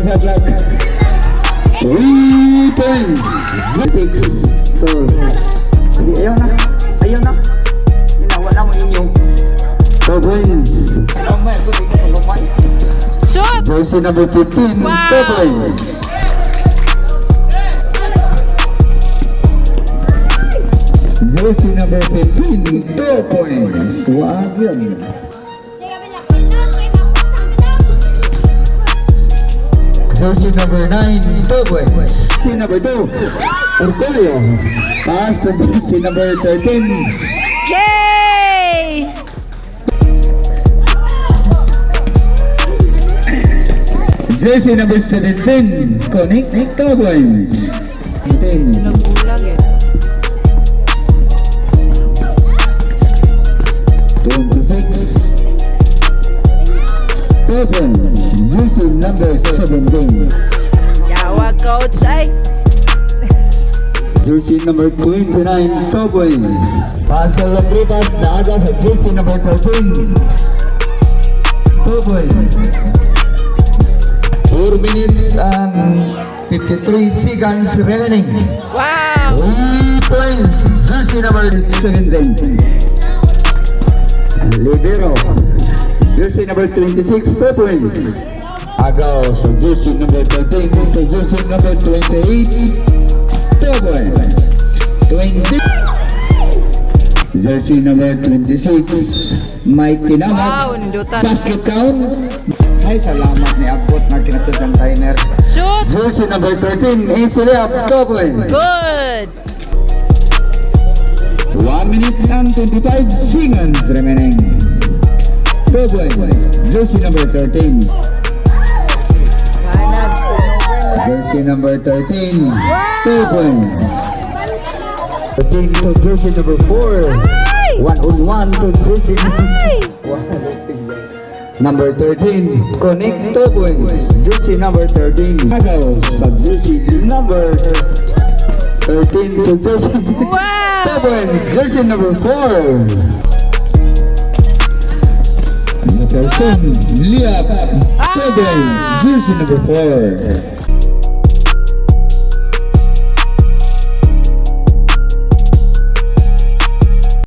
Shot clock. 3.6. Two. Hindi, ayaw na. Ayaw na. Yun na, wala mo inyo. 2 points. Gamay, ako di ko gamay. Shoot! Jersey number 15, Wow. 2 points. Jersey number 15, 2 points. Wag yun. Jersey number 9, 2 points. Jersey number 2, Orcolio. Pass to jersey number 13. Yay! Jersey number 17, connect 2 points. 10. Nagulag eh. 26. 2 points. Jersey number 17. Yawa, coach. Ay! Jersey number 29, 2 points. Pass to Lombritas, naaga sa jersey number 13. 2 points. 4 minutes and 53 seconds remaining. Wow! 3 points. Jersey number 17. Libero. Jersey number 26, 2 points. Agaw sa jersey number 13 to jersey number 28, 2 points. 20. Jersey number 26, Mike Tinamak. Wow, nindutan. Basket count. Ay, salamat ni Abot na kinatod ng timer. Shoot! Jersey number 13, easily up, 2 points. Good! 1 minute and 25 seconds remaining. 2 points. Jersey number 13. Jersey number 13. 2 points. 13 to jersey number 4. Ay! 1 on 1 to jersey Ay! number 13. Connect 2 points. Jersey number 13. Agaw sa jersey number 13 to jersey 2 points. Jersey number 4. Nicholson, Liap, 2 points. Jersey number 4.